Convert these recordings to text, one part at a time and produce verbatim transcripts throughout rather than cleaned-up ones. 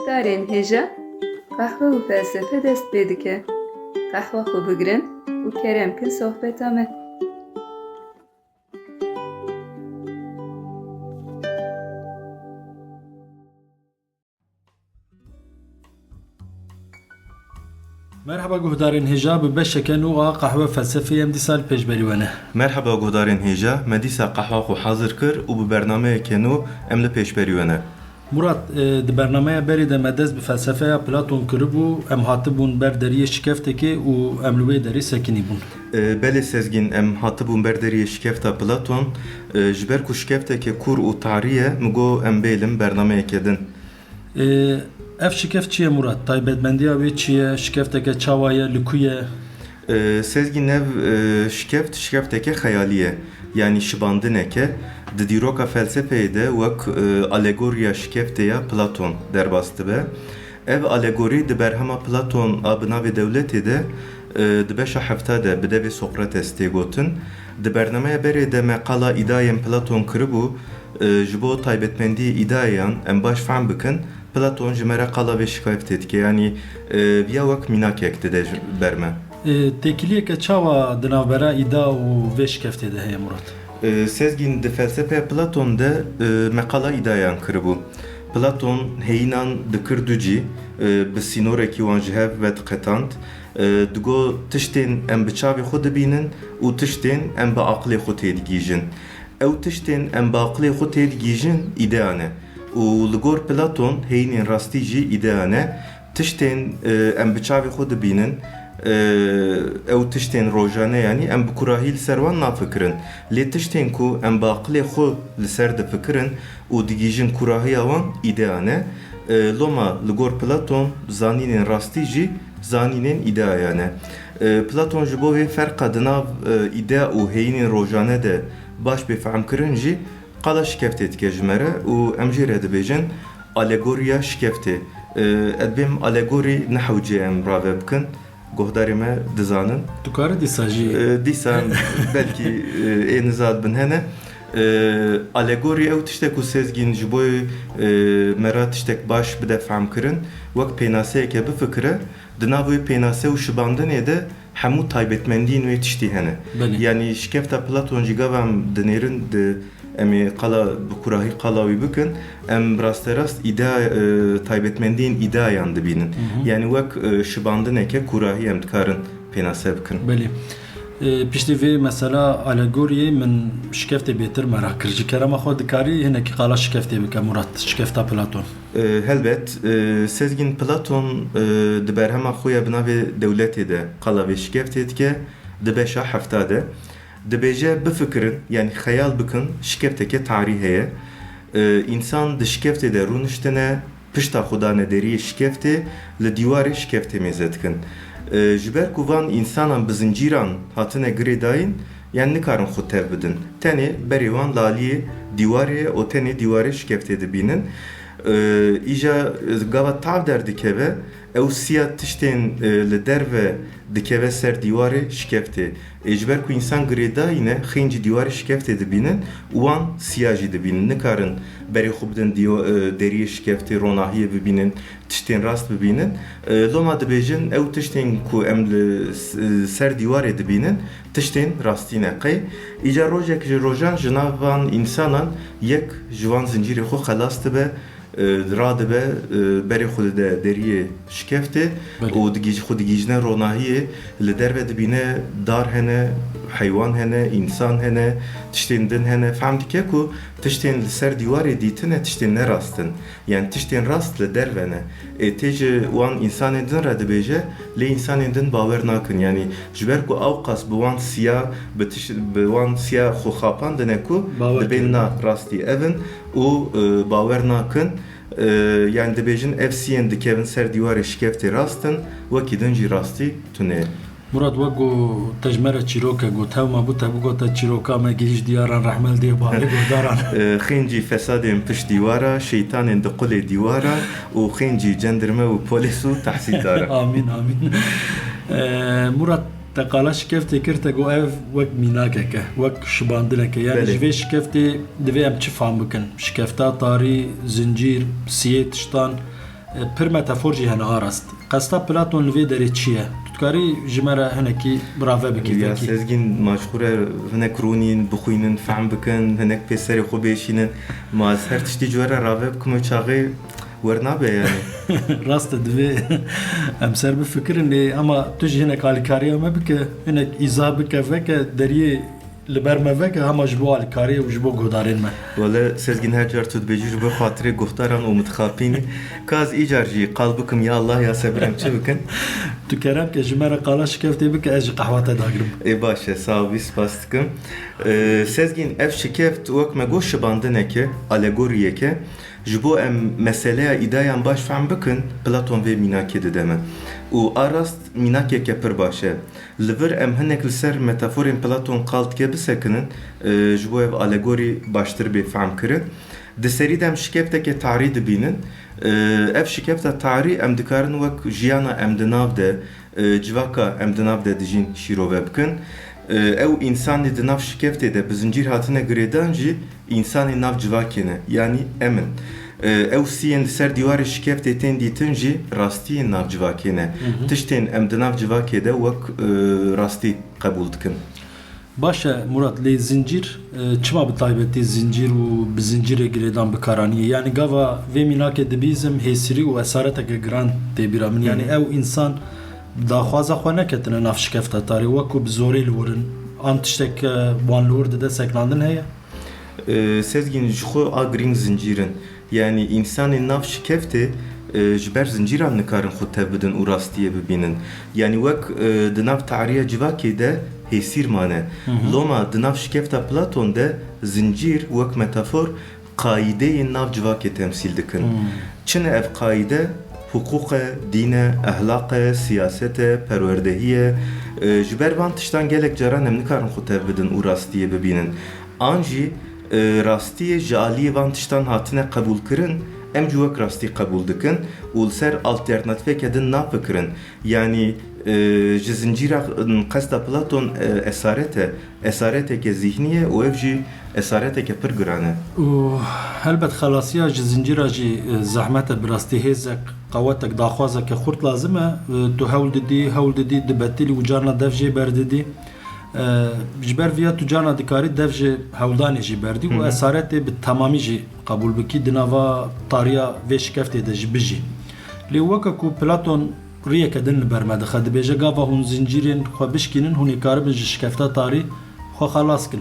Guhdarên hêja, qehwe û felsefe dest pê dike. Qehwa xwe bigirin û kerem kin sohbeta me. Merhaba guhdarên hêja, bi beşeke nû a Qehwe Felsefeyê em dîsa li pêşberî we ne. Merhaba guhdarên hêja, me dîsa qehwa xwe hazir kir û bi bernameyeke nû em li pêşberî we ne. Murat, e, di bernameya berê de me dest bi felsefeya Platon kiribû, em hatibûn ber deriyê şikeftekê û em li wê derê sekinîbûn. E, belê Sezgîn, em hatibûn ber deriyê şikefta Platon, e, ji ber ku şikefteke kûr û tarî ye, min got em bêlin bernameyeke din. Ê, ev şikeft çi ye Murat? Taybetmendiya wê çi ye? Şikefteke çawa ye? Li ku ye? Ê, Sezgîn, ev, ê, şikeft, şikefteke xeyalî ye. Yanî şibandineke. Di dîroka felsefeyê de wek, ê, alegoriya şikeftê ya Platon derbas dibe. Ev alegorî di berhema Platon a Bi Navê Dewletê de, ê, di beşa hefta de bi devê Sokrates tê gotin. Di bernameya berê de me qala îdayên Platon kiribû, e, ji bo taybetmendiyê îdayeyan em baş fehm bikin, Platon ji me re qala vê şikeftê dike, yanî, e, viya wek mînakek dide ji ber me. E, têkiliyeke çawa di navbera îda û vê şikeftê de heye, Murat? E, Sezgîn, di felsefeya Platon de, e, me qala îdayan kiribû. Platon heyînan dikir du cî, e, bi sînorekî wan ji hev vediqetand. E, digot, tiştên em bi çavê xwe dibînin û tiştên em bi aqilê xwe têdigihîjin. Ew tiştên em bi aqilê xwe têdigihîjin îdeya ne. Û li gor Platon heyînên rastî jî îdeya ne. Tiştên, e, em bi çavê xwe dibînin, e, ew tiştên rojane, yanî em bi kurahî li ser wan nafikirin. Lê tiştên ku em bi aqilê xwe li ser difikirin û digihîjin kurahiya wan, îdeya ne. E, loma li gor Platon zanînên rastî jî zanînên îdeaya ne. E, Platon ji bo vê ferqa di nav, e, îdea û heyînên rojane de baş bê fehmkirin jî qala şikeftê dike ji me re û em jê re dibêjin alegoriya şikeftê. E, ez dibêm alegorî ne hewce em rave bikin, guhdarê me dizanin. Tu kare dîsa jî. E, dîsa belkî, e, ê niza bin hene. E, alegorî ew tiştek ku Sezgîn ji bo, e, me re tiştek baş bide fehmkirin, wek pênaseyeke bifikire, di nav wê pênase û şibandinê de hemû taybetmendiyên wê tiştî hene. Belê. Yanî şikefta Platon jî gava em dinêrin di, em ê qala bi kurahî qala wî bikin, em rasterast îda, e, taybetmendiyên îdayan dibînin. Hı hı. Yanî wek, e, şibandineke kurahî em dikarin pênase bikin. Belê. E, piştî vê mesela alegoriyê min şikeftê bêtir merak kir. Ji kerema xwe dikarî hinekî qala şikeftê bike, Murat, şikefta Platon? E, helbet, e, Sezgîn, Platon, e, di berhema xwe ya Bi Navê Dewletê de qala vê şikeftê dike, di beşa hefta de. Dibêje, bifikirin, yanî xeyal bikin, şikefteke tarî heye. E, însan di şikeftê de rûniştine, pişta xwe dane deriyê şikeftê, li dîwarê şikeftê mêze dikin. E, ji ber ku van însanan bi zincîran hatine girêdayîn, yanî nikarin xwe tev bidin. Tenê berê wan li aliyê dîwarê ye û tenê dîwarê şikeftê dibînin. E, îja, e, gava tav derdikeve, ew siya tiştên, e, li derve dikeve ser dîwarê şikeftê. Ê, ji ber ku însan girêdayî ne, xêncî dîwarê şikeftê dibînin û wan siya jî dibînin. Nikarin berê xwe bidin dîwa-, e, deriyê şikeftê, ronahiyê bibînin, tiştên rast bibînin. E, loma dibêjin, ew tiştên ku em li s-, ser dîwarê dibînin, tiştên rastî ne. Qey, îca rojek ji rojan ji nav van însanan yek ji van zincîrê xwe xelas dibe, e, radibe, e, berê xwe dide deriyê şikeftê Belê. û digîj-, xwe digihîjine ronahiyê, li derve dibîne dar hene, heywan hene, însan hene, tiştên din hene. Fehm dike ku tiştên li ser dîwarê dîtine tiştên ne rast in. Yanî tiştên rast li derve ne. Ê, tê ji wan însanên din re dibêje, lê însanên din bawer nakin. Yanî ji ber ku ewqas bi wan siya, bi tiş-, bi wan siya xwe xapandine ku Bawer dibên kirin. na rastî ev in û, e, bawer nakin. E, yanî dibêjin ev siyên dikevin ser dîwarê şikeftê rast in, wekî din jî rastî tune ye. Murat, wek ku te ji me re çîrok e got, hew mabû te bigot te çîroka me gihîşt diyaran, rehmel dê bavê guhdaran. E, xêncî fesadên pişt dîwara, şeytanên di qulê dîwara û xêncî cendirme û polîs û tehsîldaran. Amîn, amîn. E, Murat, te qala şikeftê kir, te got ev wek mînakek e, wek şibandineke. Yani Belê. ji vê şikeftê divê em çi fam bikin? Şikefta tarî, zincîr, siyê tiştan, E, pir metafor jî hene a rast. Qesta Platon li vê derê çi ye? Tu dikarî ji me re hinekî rave bikî, Ya vekî? Sezgîn, ma ji xwe re hinek rûnîn, bixwînin, fehm bikin, hinek pê serê xwe bêşînin. Ma ez her tiştî ji we re rave bikim, wê çaxê wernabe yani. Rast e, divê em ser bifikirin, lê ama tu jî hinek alîkariya me bike, hinek îzah bike, veke deriyê li ber me veke, hema ji bo alîkariyê û ji bo guhdarên me. Wele Sezgîn, her car tu dibêjî ji bo xatirê guhdaran û min dixapînî. Ka ez îcar jî qal bikim, ya Allah ya sebir, em çi bikin? Tu kerem ke ji me re qala şikeftê bike, ez jî qehwa te dagirim. Ê baş e, sağ bî, spas dikim. Ee, Sezgîn, ev şikeft wek me got şibandineke, alegoriyeke, ji bo em meseleya îdayan baş fehm bikin, Platon vê mînakê dide me. Û a rast mînakeke pir baş e. Li vir em hinek li ser metaforên Platon qal dike bisekinin, e, ji bo ev alegorî baştir bê fehm kirin. Di serî de em şikefteke tarî dibînin. E, ev şikefta tarî em dikarin wek jiyana em di nav de, e, civaka em di nav de dijîn şîrove bikin. E, ew însanê di nav şikeftê de bi zincîr hatine girêdan jî însanên nav civakê ne, yanî em in. E, ew siyên li ser dîwarê şikeftê tên dîtin jî rastiyên nav civakê ne. Hı hı. Tiştên em di nav civakê de wek, e, rastî qebûl dikin. Baş e Murat, lê zincîr, e, çima bi taybetî zincîr û bi zincîrê girêdan bi kar anî? Yanî gava vê mînakê dibîzim hêsirî û esareteke giran tê bîra min. Hı hı. Yanî ew însan daxwaza xwe neketine nav şikefta tarî, wek ku bi zorê li wir in, an tiştek, e, wan li wir dide seknandin heye? E, Sezgîn, ji xwe a girîng zincîr in. Yanî însanên nav şikeftê, e, ji ber zincîran nikarin xwe tev bidin û rastiyê bibînin. Yanî wek, e, di nav tariya civakê de hêsîr mane. Hı hı. Loma di nav şikefta Platon de zincîr wek metafor qaîdeyên nav civakê temsîl dikin. Hmm. Çi ne ev qaîde? Hiqûq e, dîn e, ehlaq e, siyaset e, perwerdehî ye. E, ji ber van tiştan gelek caran em nikarin xwe tev bidin û rastiyê bibînin. An jî, e, rastiyê ji aliyê van tiştan hatine qebûlkirin, em jî wek rastî qebûl dikin û li ser alternatîfeke din nafikirin. Yanî, e, ji zincîra, qesta Platon, e, esaret e. Esareteke zîhnî ye û ev jî esareteke pir giran e. Û helbet xelasiya ji zincîra jî, e, zehmet e, bi rastî hêzek, qewetek, daxwazeke xurt lazim e. E, tu hewl didî, hewl didî, dibetilî û carna dev jê berdidî. E, ji ber viya tu carna dikarî dev ji hewldanê jî berdî û Hı hı. esaretê bi temamî jî qebûl bikî, di nava tariya vê şikeftê de jî bijî. Lê weke ku Platon riyeke din li ber me dixe, dibêje, gava hûn zincîrên xwe bişkînin, hûn ê karibin ji şikefta tarî xwe xelas kin,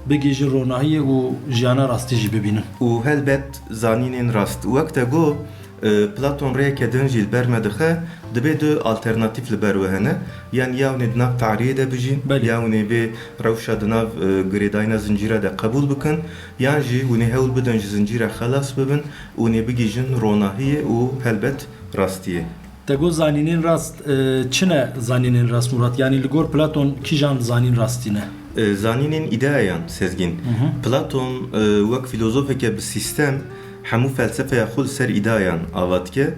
bigihîjin ronahiyê û jiyana rastî jî bibînin. Û helbet zanînên rast. Wek te got, e, Platon rêyeke din jî li ber me dixe, dibê du alternatîf li ber we hene. Yan ya hûn ê di nav tariyê de bijîn, Belê. ya hûn ê vê rewşa di nav, e, girêdayîna zincîra de qebûl bikin, yan jî hûn ê hewl bidin ji zincîra xelas bibin û hûn ê bigihîjin ronahiyê û helbet rastiyê. Te got zanînên rast, e, çi ne zanînên rast, Murat? Yanî li gor Platon kîjan zanîn rastî ne? E, zanînên îdeayan, Sezgîn. Hı hı. Platon, e, wek fîlozofeke bi sîstem hemû felsefeya xwe li ser îdeayan ava dike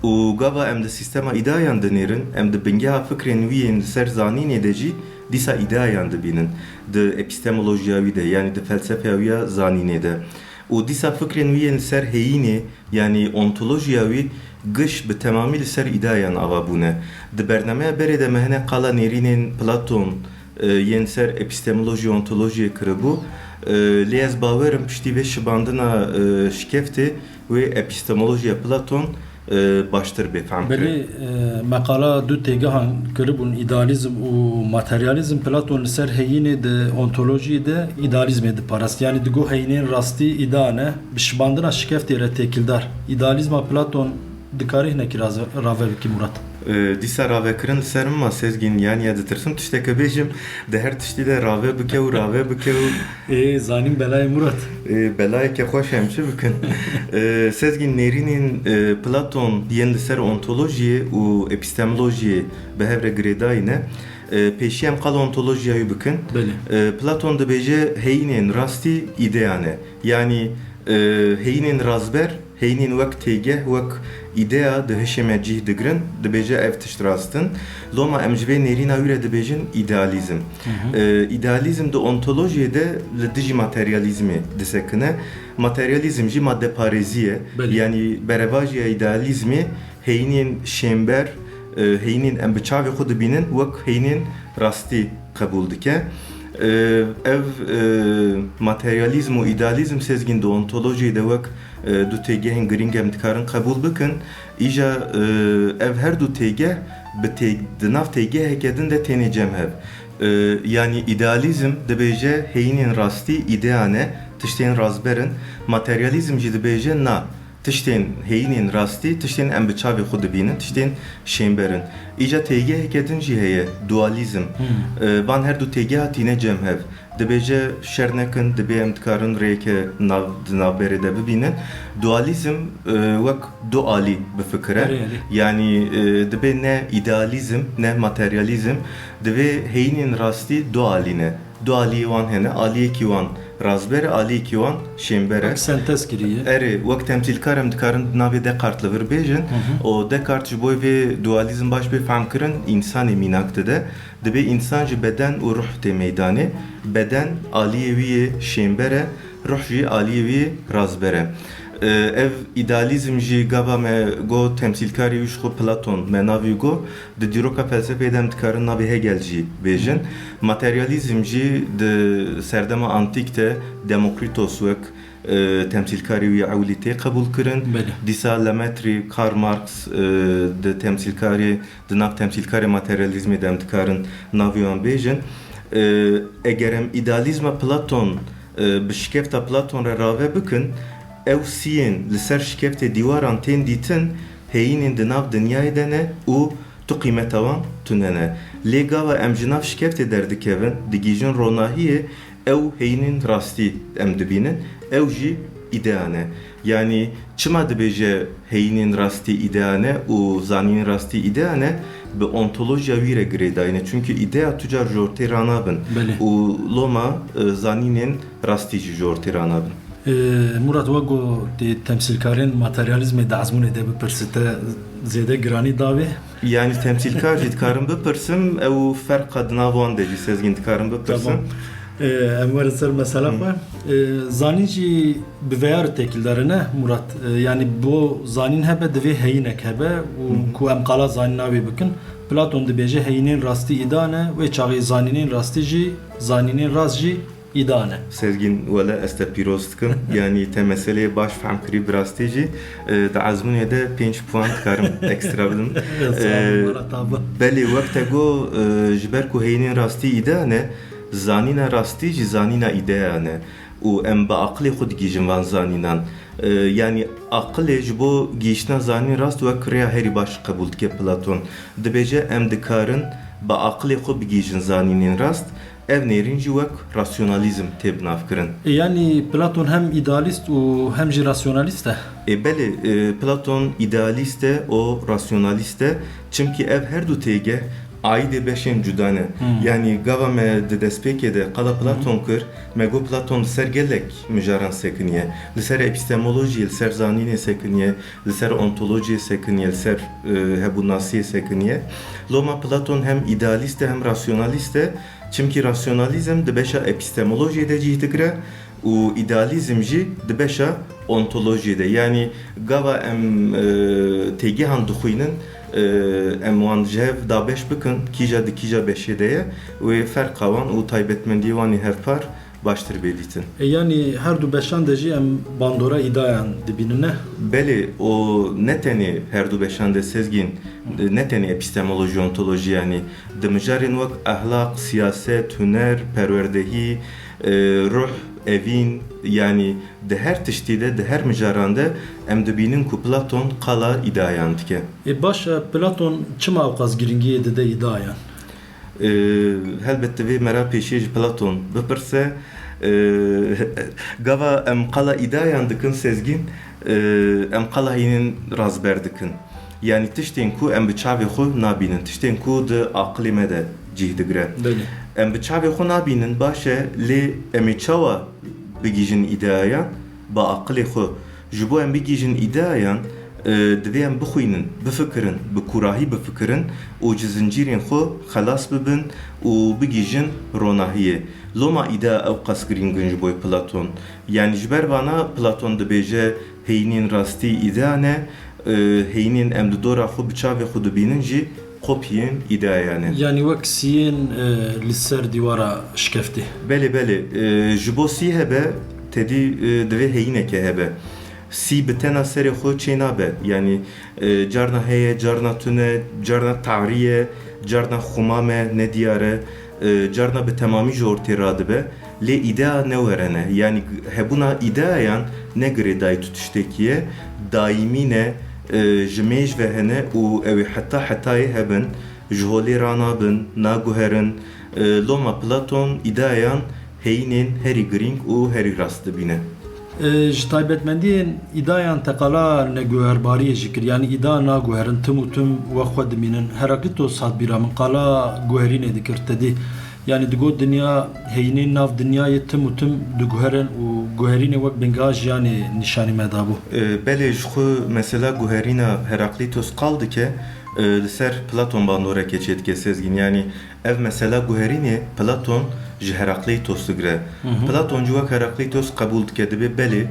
û gava em di sîstema îdeayan dinêrin, em di bingeha fikrên wî yên li ser zanînê de jî dîsa îdeayan dibînin di epistemolojiya wî de, yanî di felsefeya wî ya zanînê de. Û dîsa fikrên wî yên li ser heyînê, yanî ontolojiya wî, giş bi temamî li ser îdeayan ava bûne. Di bernameya berê de me hinek qala nêrînên Platon, e, yên ser epistemolojî, ontolojiyê kiribû. E, lê ez bawer im piştî vê şibandina, e, şikeftê wê epistemolojiya Platon, e, baştir bê fehm kirin. Belê, e, me qala du têgehan kiribûn, îdealîzm û materyalîzm. Platon li ser heyînê di ontolojiyê de îdealîzmê diparast. Yanî digot heyînên rastî îdea ne, bi şibandina şikeftê re têkildar. Îdealîzma Platon dikarî hinekî raze-, rave bikî, Murat? E, dîsa ravekirin li ser min ma, Sezgîn, yanî ez ditirsim tişteke bêjim, di her tiştî de rave bike û rave bike û Ê, zanîn belayê, Murat. Ê, belayeke xweş e, em çi bikin? Ê, Sezgîn, nêrînên, ê, Platon yên li ser ontolojiyê û epistemolojiyê bi hev re girêdayî ne. Ê, pêşî em qala ontolojiya wî bikin. Belê. Ê, Platon dibêje heyînên rastî îdeya ne. Yanî, ê, heyînên razber, heyînên wek têgeh, wek îdeya di hişê me cih digirin, dibêje ev tişt rast in. Loma em ji vê nêrîna wî re dibêjin îdealîzm. Hı hı. E, îdealîzm di ontolojiyê de li dijî materyalîzmê disekine. Materyalîzm jî maddeparêzî ye. Belê. Yanî berevajiya îdealîzmê heyînên şênber, e, heyînên em bi çavê xwe dibînin, wek heyînên rastî qebûl dike. E, ev, e, materyalîzm û îdealîzm, Sezgîn, di ontolojiyê de wek, e, du têgehên girîng em dikarin qebûl bikin. Îja, e, ev her du têgeh bi tê-, di nav têgeheke din de têne cem hev. E, yanî îdealîzm dibêje heyînên rastî îdeya ne, tiştên rastber in. Materyalîzm jî dibêje na, tiştên heyînên rastî, tiştên em bi çavê xwe dibînin, tiştên şênber in. Îca têgeheke din jî heye, dualîzm. Hmm. E, van her du têgeha tîne cem hev. Dibêje şer nekin, dibê em dikarin rêyeke nav, di navberê de bibînin. Dualîzm, e, wek du alî bifikire. Erê, erê. Yanî, e, dibê ne îdealîzm, ne materyalîzm. Divê heyînên rastî du alî ne. Du aliyê wan hene, aliyekî wan rastber e, aliyekî wan şênber e. Wek sentez kiriye. Erê, wek temsîlkar em dikarin di navê Descartes li vir bêjin. Hı hı. Û Descartes ji bo vê dualîzm baş bê fehmkirin, însanê mînak dide. Dibê însan ji beden û ruh tê meydanê. Beden aliyê wî yê şênber e, ruh jî aliyê wî yê rastber e. E, ev îdealîzm jî gava me got temsîlkarê wî ji xwe Platon, me navê wî got, di dîroka felsefeyê de em dikarin navê Hegel jî bêjin. Materyalîzm jî di serdema antîk de Demokritos wek, e, temsîlkarê wî ewilî tê qebûl kirin. Belê. Dîsa Lemaitre, Karl Marx, e, di temsîlkarê, di nav temsîlkarê materyalîzmê de em dikarin navê wan bêjin. E, eger em îdealîzma Platon, e, bi şikefta Platon re rave bikin, ew siyên li ser şikeftê dîwaran tên dîtin, heyînên di nav dinyayê de ne û tu qîmeta wan tune ne. Lê gava em ji nav şikeftê derdikevin, digihîjin ronahiyê, ew heyînên rastî em dibînin, ew jî îdeya ne. Yanî çima dibêje heyînên rastî îdeya ne û zanînên rastî îdeya ne? Bi ontolojiya wî re girêdayî ne. Çimkî îdeya tu car ji ortê ranabin. Belê. Û loma, e, zanînên rastî jî ji ortê ranabin. E, Murat, wek got, tê temsîlkarên materyalîzmê di ezmûnê de bipirse, te zêde giranî da wê? Yanî temsîlkar jî dikarim bipirsim, ew ferqa di nav wan de jî, Sezgîn, dikarim bipirsim. Tamam. E, em werin ser mesela Hı. xwe. E, zanîn jî bi veyar têkildar e, ne, Murat? E, yanî bo zanîn hebe, divê heyînek hebe û Hı hı. ku em qala zanîna wê bikin. Platon dibêje heyînên rastî îda ne, wê çaxê zanînên rastî jî, zanînên rast jî îda ne. Sezgîn, wele ez te pîroz dikim. Yanî te meseleyê baş fehm kirî, bi rastî jî, e, di ezmûnê de pênc puan dikarim ekstra bidim. Sağ ol, E, Murat abi. Belê, wek te got, e, ji ber ku heyînên rastî îdeya ne, zanîna rastî jî zanîna îdeya ne. Û em bi aqilê xwe digihîjin van zanînan. E, yanî aqilê ji bo gihîştina zanîn rast wek rêya herî baş qebûl dike Platon. Dibêje em dikarin bi aqilê xwe bigihîjin zanînên rast. Ev nêrîn jî wek rasyonalîzm tê binavkirin. E, yanî Platon hem îdealîst û hem jî rasyonalîst e? E, belê, e, Platon îdealîst e û rasyonalîst e. Çimkî ev her du têgeh aîdê beşên cuda ne. Hmm. Yanî gava me di destpêkê de qala Platon Hı hı. kir, me got Platon li ser gelek mijaran sekiniye. Li ser epîstemolojiyê, li ser zanînê sekiniye, li ser ontolojiyê sekiniye, li ser, e, hebûnnasiyê sekiniye. Loma Platon hem îdealîst e hem rasyonalîst e. Çimkî rasyonalîzm di beşa epîstemolojiyê de cih digire û îdealîzm jî di beşa ontolojiyê de. Yanî gava em, e, têgehan dixwînin, e, em wan ji hev dabeş bikin, kîja di kîja beşê de ye, wê ferqa wan û taybetmendiyê wan ê hevpar baştir bê dîtin. E, yanî her du beşan de jî em bandora îdayan dibînin, ne? Belê, û ne tenê her du beşan de, Sezgîn, ne tenê epîstemolojî, ontolojî, yanî di mijarên wek ehlaq, siyaset, huner, perwerdehî, e, ruh, evîn, yanî di her tiştî de, di her mijaran de em dibînin ku Platon qala îdayan dike. Ê baş e, Platon çima ewqas giringiyê dide îdayan? E, helbet divê me re pêşiyê ji Platon bipirse. E, gava em qala îdayan dikin, Sezgîn, e, em qala hînên razber dikin. Yanî tiştên ku em bi çavê xwe nabînin, tiştên ku di aqilê me de cih digire. Belê. Em bi çavê xwe nabînin, baş e, lê em ê çawa bigihîjin îdeayan? Bi aqilê xwe. Ji bo em bigihîjin îdeayan, E, divê em bixwînin, bifikirin, bi kûrahî bifikirin û ji zincîrên xwe xelas bibin û bigihîjin ronahiyê. Loma îdea ew qas girîng in ji bo Platon. Yanî ji ber vana Platon dibêje heyînên rastî îdea ne, e, heyînên em li dora xwe bi çavê xwe dibînin jî kopiyên îdeayan e. Yanî wek siyên, e, li ser dîwara şikeftê. Belê, belê. E, ji bo sî hebe, tedî, e, divê heyîneke hebe. Sî bi tena serê xwe çê nabe. Yanî, e, carna heye, carna tune, carna tarî ye, carna xumam e, nediyar e, e, carna bi temamî ji ortê radibe. Lê îdea ne were ne. Yanî hebûna îdeayan ne girêdayî tu tiştekî ye, daîmî ne, e, ji mêj ve hene û ew ê heta hetayê hebin, ji holê ranabin, naguherin. E, loma Platon îdeayan heyînên herî girîng û herî rast dibîne. E, ji taybetmendiyên îdeayan te qala neguherbariyê jî kir. Yanî îdea naguherin, tim û tim wek xwe dimînin. Heraklitos hat bîra min, qala guherînê dikir, tedî. Yanî digot dinya, heyînên nav dinyayê tim û tim diguherin û guherînê wek bingeha jiyanê nîşanî me dabû. E, belê, ji xwe mesela guherîna Heraklitos qal dike, e, li ser Platon bandorekê çêdike Sezgîn. Yanî ev mesela guherînê Platon ji Heraklitos digire. Hı hı. Platon jî wek Heraklitos qebûl dike, dibê belê,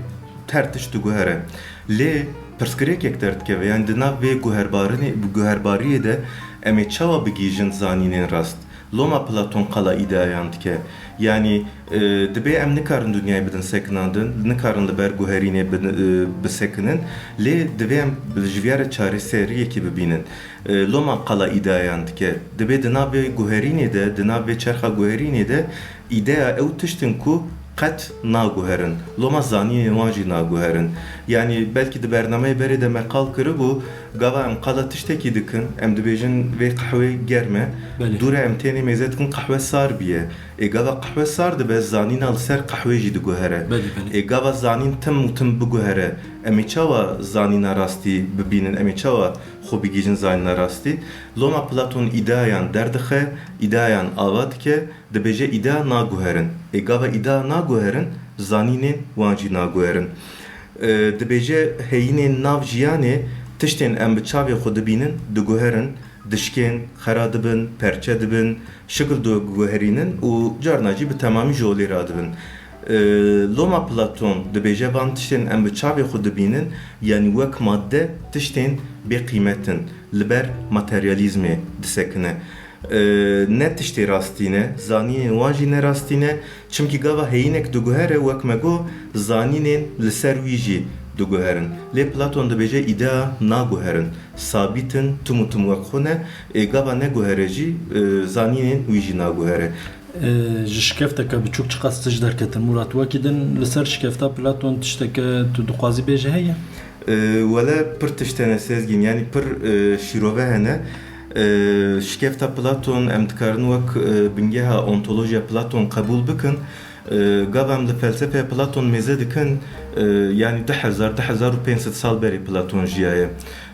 her tişt diguhere. Lê pirsgirêkek derdikeve, yanî di nav vê guherbarinê, guherbariyê de em ê çawa bigihîjin zanînên rast? Loma Platon qala îdeayan dike. Yanî, e, dibê em nikarin dinyayê bidin sekinandin, nikarin li ber guherînê bin-, e, bisekinin, lê divê em ji vîya re çareseriyekê bibînin. E, loma qala îdeayan dike. Dibê di nav vê guherînê de, di nav vê çerxa guherînê de îdea ew tişt in ku qet naguherin. Loma zanînên wan jî naguherin. Yanî belkî di bernameyê berê de me qal kiribû, gava em qala tiştekî dikin, em dibêjin vê qehwê germ e. Belê. Dû re em tênê mêze dikin qehwe sar biye. Ê gava qehwe sar dibe, zanîna li ser qehwê jî diguhere. Belê, belê. Ê gava zanîn tim û tim biguhere, em ê çawa zanîna rastî bibînin, em ê çawa xwe bigihîjin zanîna rastî? Loma Platon îdeayan derdixe, îdeayan ava dike, dibêje îdea naguherin. Ê gava îdea naguherin, zanînên wan jî naguherin. E, dibêje heyînên nav jiyanê tiştên em bi çavê xwe dibînin, diguherin, dişkên, xera dibin, perçe dibin, şikil diguherînin û carna jî bi temamî ji holê radibin. E, loma Platon dibêje van tiştên em bi çavê xwe dibînin, yanî wek madde tiştên bêqîmet in, li ber materyalîzmê disekine. E, ne tiştê rastî ne, zanînên wan jî ne rastî ne, çimkî gava heyînek diguhere, wek me got, zanînên li ser wî jî diguherin. Lê Platon dibêje îdea naguherin, sabît in, tim û tim wek xwe ne, ê gava neguhere jî, e, zanînên wî jî naguhere. E, ji şikefteke biçûk çiqas tişt derketin, Murat? Wekî din li ser şikefta Platon tişteke tu dixwazî bêje heye? E, wele pir tişt hene Sezgîn, yanî pir, e, şîrove hene. E, şikefta Platon em dikarin wek, e, bingeha ontolojiya Platon qebûl bikin. E, gava em li felsefeya Platon mêze dikin, e, yanî du hezar, du hezar û pênc sed sal berê Platon jiyaye.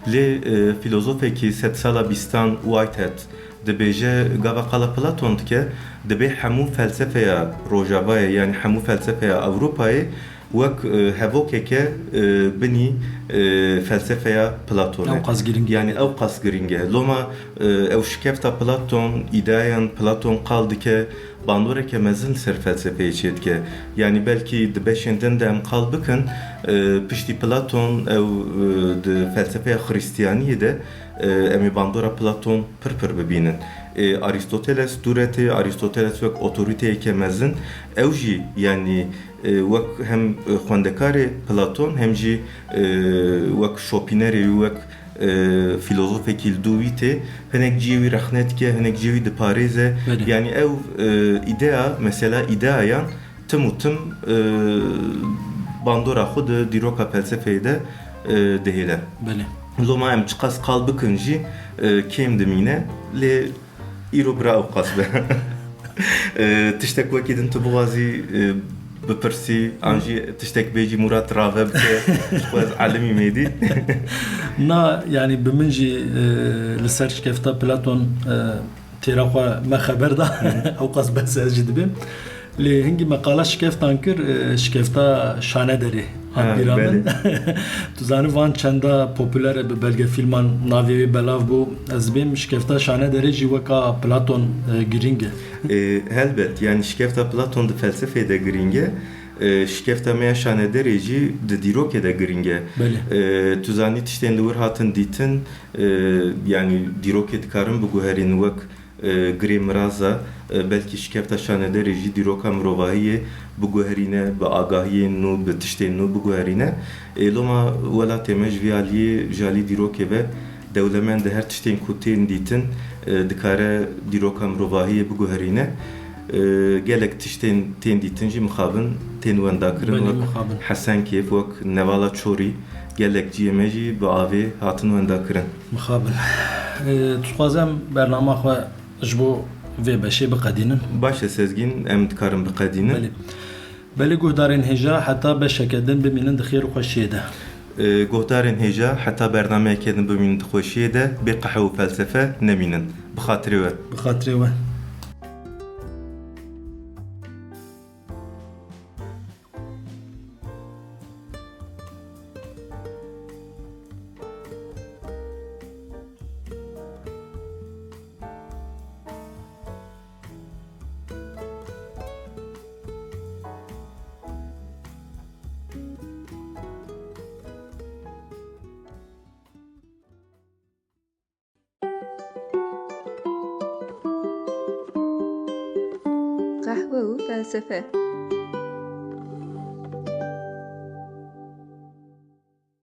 Lê, e, filozofekî sedsala bîstan Whitehead dibêje, gava qala Platon dike, dibê hemû felsefeya Rojavayê, yanî hemû felsefeya Ewropayê wek, e, hevokeke, e, binî, e, felsefeya Platon e. Ew qas girîng e. Yanî ew qas girîng e. Loma, e, ew şikefta Platon, îdeayan Platon qal dike, bandoreke mezin li ser felsefeyê çêdike. Yanî belkî di beşên din de em qal bikin, e, piştî Platon ew, e, di felsefeya Xristiyaniyê de, e, em ê bandora Platon pir pir bibînin. E, Aristoteles dû re tê, Aristoteles wek otoriteyeke mezin, ew jî, yanî, e, wek hem xwendekarê Platon, hem jî, e, wek şopînerê wî, wek, e, filozofekî li dû wî tê, hinek cihê wî rexne dike, hinek cihê wî diparêze. Belê. Yanî ew, e, îdeya, mesela îdeayan tim û tim, e, bandora xwe di dîroka felsefeyê de, e, dihêle. Belê. Loma em çiqas qal bikin jî, e, kêm dimîne, lê îro bira ew qas be. E, tiştek wekî din tu bixwazî, e, bipirsî, an jî tiştek bêjî Murat rave bike, ji xwe ez elimî mêdî. Na, yanî bi min jî, e, li ser şikefta Platon, e, têra xwe me xeber da. Hı hı. Ew qas behs ez jî dibêm. Lê hingî me qala şikeftan kir, e, şikefta Şanederê hat bîra min. Tu zanî van çenda popûler e, bi belgefîlman navê wê belav bû. Ez dibêm şikefta Şanederê jî weka Platon, e, girîng e. E, helbet, yanî şikefta Platon di felsefê de girîng e. E, şikefta me ya Şanederê jî di dîrokê de girîng e. Belê. E, tu zanî tiştên li wir hatin dîtin, e, yanî dîrokê dikarin biguherîn wek, e, girê miraza, e, belkî şikefta Şanederê jî dîroka mirovahiyê biguherîne, bi agahiyên nû, bi tiştên nû biguherîne. E, loma welatê me ji vî aliyê, ji alî dîrokê ve dewlemend e, her tiştên ku tên dîtin, e, dikare dîroka mirovahiyê biguherîne. E, gelek tiştên tên dîtin jî mixabin tên wendakirin, Belê, wek mixabin. Hesenkêf, wek Nevala Çorî, gelek cihê me jî bi avê hatin wendakirin. Mixabin. E, tu dixwazî em bernama xwe ji bo vê beşê biqedînin? Baş e Sezgîn, em dikarin biqedînin. Belê. Belê guhdarên hêja, heta beşeke din bimînin di xêr û xweşiyê de. E, guhdarên hêja, heta bernameyeke din bimînin di xweşiyê de, bê qehwe û felsefe nemînin. Bi xatirê we. Bi xatirê we. Qehwe û felsefe.